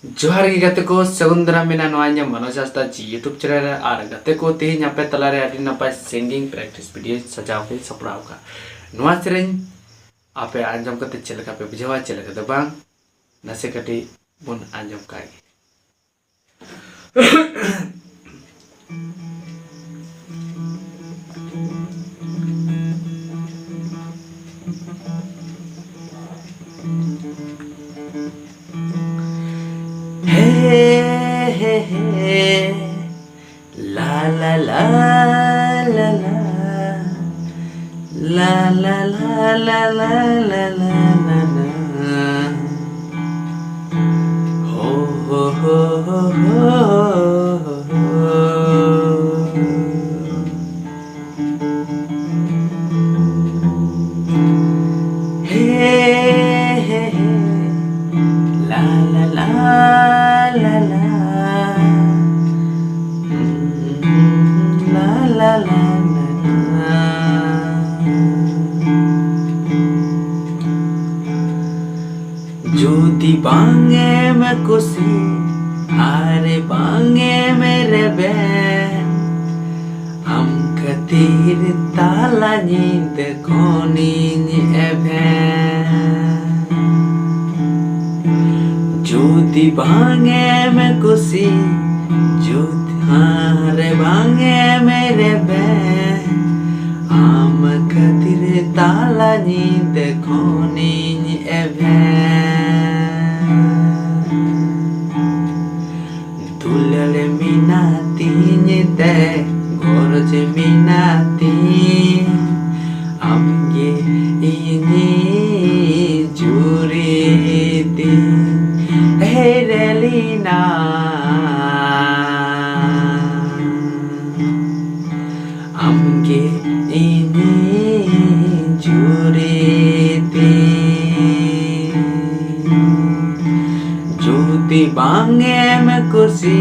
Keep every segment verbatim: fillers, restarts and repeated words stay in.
ᱡᱚᱦᱟᱨ ᱜᱮ ᱜᱟᱛᱮ ᱠᱚ, ᱥᱟᱹᱜᱩᱱ ᱫᱟᱨᱟᱢ ᱢᱮᱱᱟᱜᱼᱟ ᱱᱚᱣᱟ ᱤᱧᱟᱹᱜ ᱢᱟᱱᱚᱥ ᱦᱟᱸᱥᱫᱟ ᱡᱤ YouTube channel ᱨᱮ᱾ ᱟᱨ ᱜᱟᱛᱮ ᱠᱚ, ᱛᱮᱦᱮᱧ ᱟᱯᱮ ᱛᱟᱞᱟᱨᱮ ᱟᱹᱰᱤ ᱱᱟᱯᱟᱭ singing practice video ᱤᱧ ᱥᱟᱡᱟᱣ ᱠᱟᱛᱮᱧ ᱥᱟᱯᱲᱟᱣ ᱟᱠᱟᱫᱼᱟ᱾ ᱱᱚᱣᱟ ᱥᱮᱨᱮᱧ ᱟᱯᱮ ᱟᱸᱡᱚᱢ ᱠᱟᱛᱮ ᱪᱮᱫ ᱞᱮᱠᱟ ᱯᱮ ᱵᱩᱡᱷᱟᱹᱣᱟ, ᱪᱮᱫ ᱞᱮᱠᱟ ᱫᱚ ᱵᱟᱝ, ᱱᱟᱥᱮ ᱠᱟᱹᱴᱤᱡ ᱵᱚᱱ ᱟᱸᱡᱚᱢ ᱠᱟᱜ ᱜᱮ᱾ Hey, hey, hey. La, la, la, la, la. La, la, la, la, la, la, la, la, la. Ho, ho, ho, ho, ho, ho. Hey, hey, hey. La, la, la, la, la. La, la, la, la, la. ᱡᱩᱫᱤ ᱵᱟᱝ ᱮᱢ ᱠᱩᱥᱤ ᱟᱨ ᱵᱟᱝ ᱮᱢ ᱨᱮᱵᱮᱱ, ᱟᱢ ᱠᱷᱟᱹᱛᱤᱨ ᱛᱟᱞᱟ ᱧᱤᱫᱟᱹ ᱠᱷᱚᱱᱤᱧ ᱮᱵᱷᱮᱱ᱾ ᱡᱩᱫᱤ ᱵᱟᱝ ᱮᱢ ᱠᱩᱥᱤ, ᱡᱩᱫᱤ ᱟᱨ ᱵᱟᱝ ᱮᱢ ᱨᱮᱵᱮᱱ, ᱟᱢ ᱠᱷᱟᱹᱛᱤᱨ ᱛᱟᱞᱟ ᱧᱤᱫᱟᱹ ᱠᱷᱚᱱᱤᱧ ᱮᱵᱷᱮᱱ᱾ ᱫᱩᱞᱟᱹᱲ ᱢᱮᱱᱟᱜ ᱛᱤᱧ ᱛᱮ, ᱜᱚᱨᱚᱡᱽ ᱢᱮᱱᱟᱜ ᱛᱤᱧ, ᱟᱢᱜᱮ ᱤᱧᱤᱡ ᱡᱩᱨᱤ ᱛᱤᱧ ᱦᱮᱨᱮᱞᱤᱱᱟ᱾ ᱟᱢᱜᱮ ᱤᱧᱤᱡ ᱡᱩᱨᱤ ᱛᱤᱧ᱾ ᱡᱩᱫᱤ ᱵᱟᱝ ᱮᱢ ᱠᱩᱥᱤ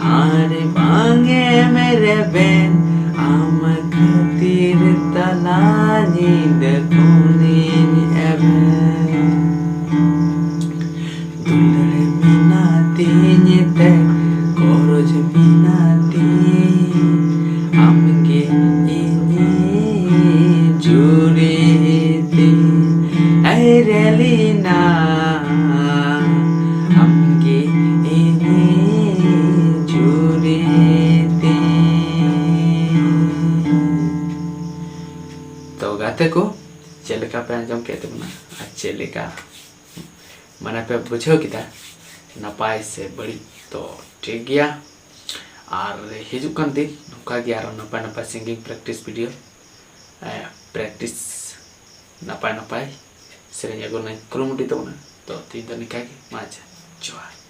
ᱟᱨ ᱵᱟᱝ ᱮᱢ ᱨᱮᱵᱮᱱ, ᱟᱢ ᱠᱷᱟᱹᱛᱤᱨ ᱛᱟᱞᱟ ᱧᱤᱫᱟᱹ ᱠᱷᱚᱱᱤᱧ ᱮᱵᱷᱮᱱ᱾ ᱫᱩᱞᱟᱹᱲ ᱢᱮᱱᱟᱜ ᱠᱮᱫ ᱛᱟᱵᱚᱱᱟ ᱟᱨ ᱪᱮᱫ ᱞᱮᱠᱟ ᱢᱟᱱᱮ ᱯᱮ ᱵᱩᱡᱷᱟᱹᱣ ᱠᱮᱫᱟ, ᱱᱟᱯᱟᱭ ᱥᱮ ᱵᱟᱹᱲᱤᱡ᱾ ᱛᱚ ᱴᱷᱤᱠ ᱜᱮᱭᱟ, ᱟᱨ ᱦᱤᱡᱩᱜ ᱠᱟᱱ ᱫᱤᱱ ᱱᱚᱝᱠᱟ ᱜᱮ ᱟᱨᱚ ᱱᱟᱯᱟᱭ ᱱᱟᱯᱟᱭ singing practice video, practice ᱱᱟᱯᱟᱭ ᱱᱟᱯᱟᱭ ᱥᱮᱨᱮᱧ ᱟᱹᱜᱩ ᱨᱮᱱᱟᱜ ᱠᱩᱨᱩᱢᱩᱴᱩᱭ ᱛᱟᱵᱚᱱᱟ᱾ ᱛᱚ ᱛᱮᱦᱮᱧ ᱫᱚ ᱱᱤᱝᱠᱟ ᱜᱮ, ᱢᱟ ᱟᱪᱪᱷᱟ, ᱡᱚᱦᱟᱨ᱾